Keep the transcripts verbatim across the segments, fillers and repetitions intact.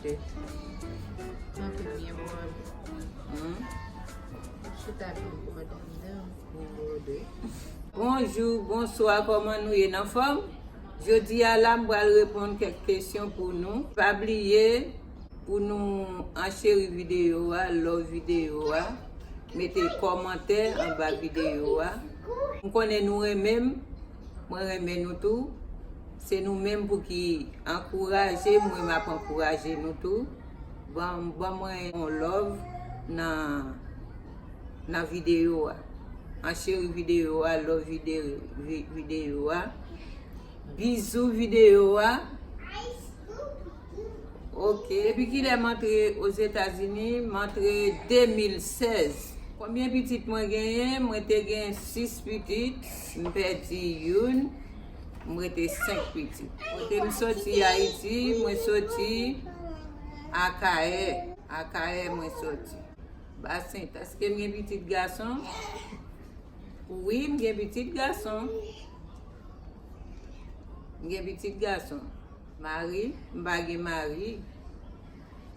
Mwen pi byen bwòde. Hmm? Chita byen bwòde anndan, byen bwòde. Bonjou, bonswa, kòman nou ye? Nan fòm? Jodi a la, m pral reponn kèk kesyon pou nou. Pa bliye pou nou ancheri videyo a, love videyo a, mete kòmantè anba videyo a. M konnen nou renmen m, mwen renmen nou tou. Se nou menm pou ki ankouraje m, mwen m ap ankouraje nou tou. Ban, ban mwen yon love nan, nan videyo a. Ancheri videyo a, love videyo, vi-, videyo a. Bizou videyo a. Ok. Depi kilè m antre Ozetazini? M antre de mil sèz. Konbyen pitit mwen genyen? Mwen te gen sis pitit, m pèdi youn, m rete senk pitit. Kote m soti Ayiti? Mwen soti Akayè. Akayè mwen soti. Basen. Èske m gen pitit gason? Wi, m gen pitit gason. M gen pitit gason. Mari, m pa gen mari.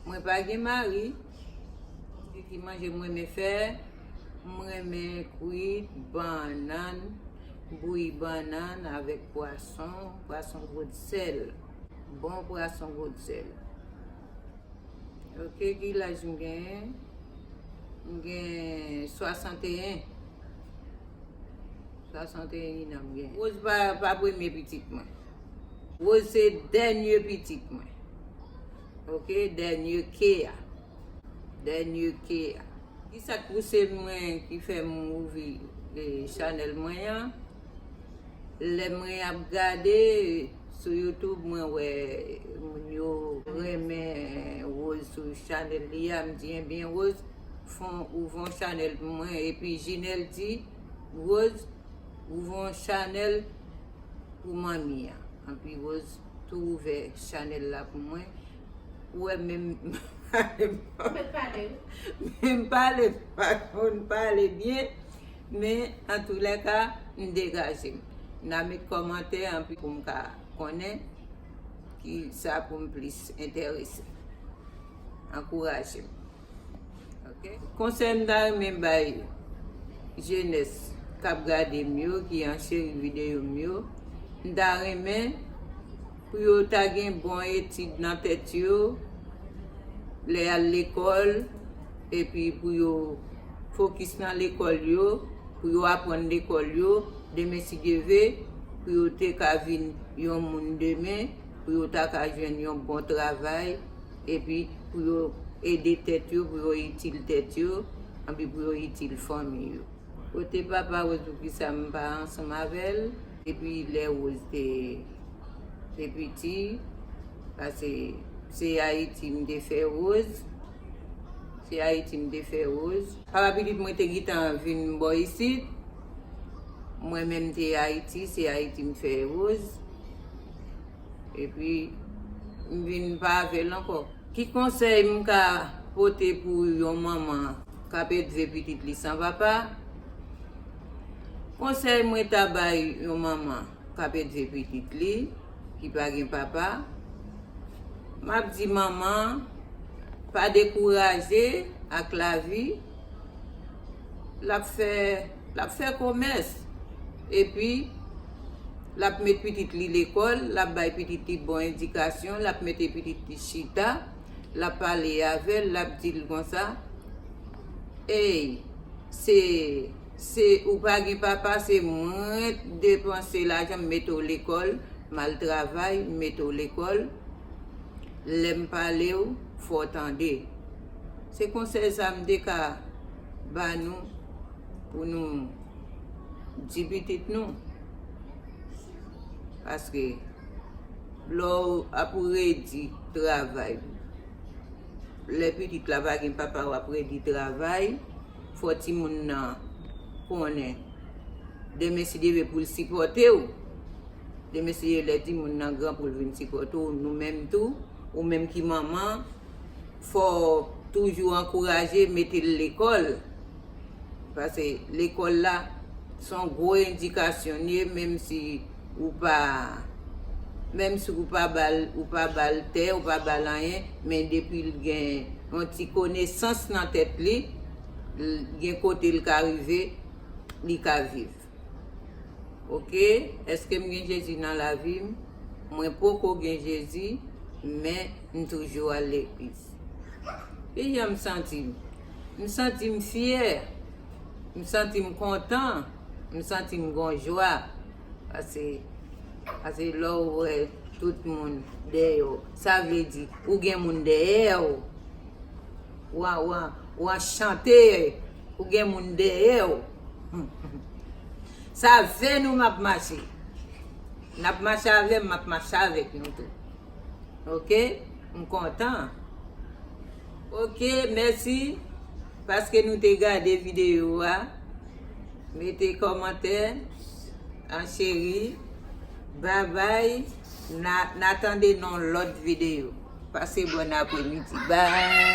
Mwen pa gen mari. Di ki manje m renmen fè? M renmen kwit bannann, bouyi bannann avèk pwason, pwason gwodsèl. Bon pwason gwodsèl. Ok, ki laj m genyen? M gen swasanteyen. Swasanteyen an m genyen. Rose pa, pa premye pitit mwen. Rose se dènye pitit mwen. Ok, dènye ke a. Dènye ke a. Ki sa k pouse mwen, ki fè m ouvri, e, chanèl mwen an? Lè mwen ap gade sou YouTube, mwen wè moun yo renmen Rose sou chanèl li a. M di, "Enben, Rose, fon, ouvri yon chanèl pou mwen." Epi Jinèl di, "Rose, ouvri yon chanèl pou manmi an." Anpi Rose tou ouvè chanèl la pou mwen. Ou wè, menm, menm pale, m pale byen, men antoulèka, m degaje m. N a met kòmantè anpi pou m ka konnen ki sa pou m plis enterese. Ankouraje m. Ok? Konsèy m ta renmen bay jenès k ap gade m yo, ki ancheri videyo m yo, m ta renmen pou yo ta gen bon etid nan tèt yo, lè y al lekòl, epi pou yo fokis nan lekòl yo, pou yo aprann lekòl yo, demen si Dye ve, pou yo te ka vin yon moun demen, pou yo ta ka jwenn yon bon travay, epi pou yo ede tèt yo, pou yo itil tèt yo, anpi pou yo itil fanmi yo. Kote papa Rose, poukisa m pa ansanm avè l? Epi lè Rose te, te piti, paske se Ayiti m te fè Rose. Se Ayiti m te fè Rose. Papa pitit mwen te gentan vin bò isit. Mwen menm te Ayiti, se Ayiti m fè Rose. Epi, m vin pa avè l ankò. Ki konsèy m ka pote pou yon manman k ap edve pitit li san papa? Konsèy mwen ta bay yon manman k ap edve pitit li, ki pa gen papa, m ap di manman, pa dekouraje ak lavi. L ap fè, l ap fè komès. Epi, l ap met pitit li lekòl, l ap bay pitit li bon edikasyon, l ap mete pitit li chita, l ap pale avè l, l ap di l konsa, "Ey, se, se, ou pa gen papa, se mwen k depanse lajan m mete w lekòl, m al travay, m mete w lekòl. Lè m pale w, fò w tande." Se konsèy sa m te ka ba nou pou nou di pitit nou. Paske lè w ap redi travay, lè pitit la pa gen papa, w ap redi travay, fò timoun nan konnen demen si Dye ve pou l sipòte w. Demen si Dye ve lè timoun nan gran pou l vin sipòte w, nou menm tou, ou menm ki manman, fò w toujou ankouraje, mete l lekòl. Paske lekòl la, se yon gwo endikasyon l ye, menm si ou pa, Menm si ou pa ba l, ou pa ba l tè, ou pa ba l anyen, men depi l gen yon ti konesans nan tèt li, l gen kote l ka rive, li ka viv. Oke? Èske m gen Jezi nan lavi m? Mwen poko gen Jezi, men m toujou al legliz. Kijan m santi m? M santi m fyè. M santi m kontan. M santi m gon jwa. Pase, pase lè w wè tout moun dèyè w, sa vle di ou gen moun dèyè w. W a, w a, w a chante, ou gen moun dèyè w. Se avè nou m ap mache. N ap mache avè m, m ap mache avèk nou tou. Oke? M kontan. Oke, mèsi paske nou te gade videyo a. Mete kòmantè an cheri. Babay. N a, n a tande nan lòt videyo. Pase bòn apremidi. Bay.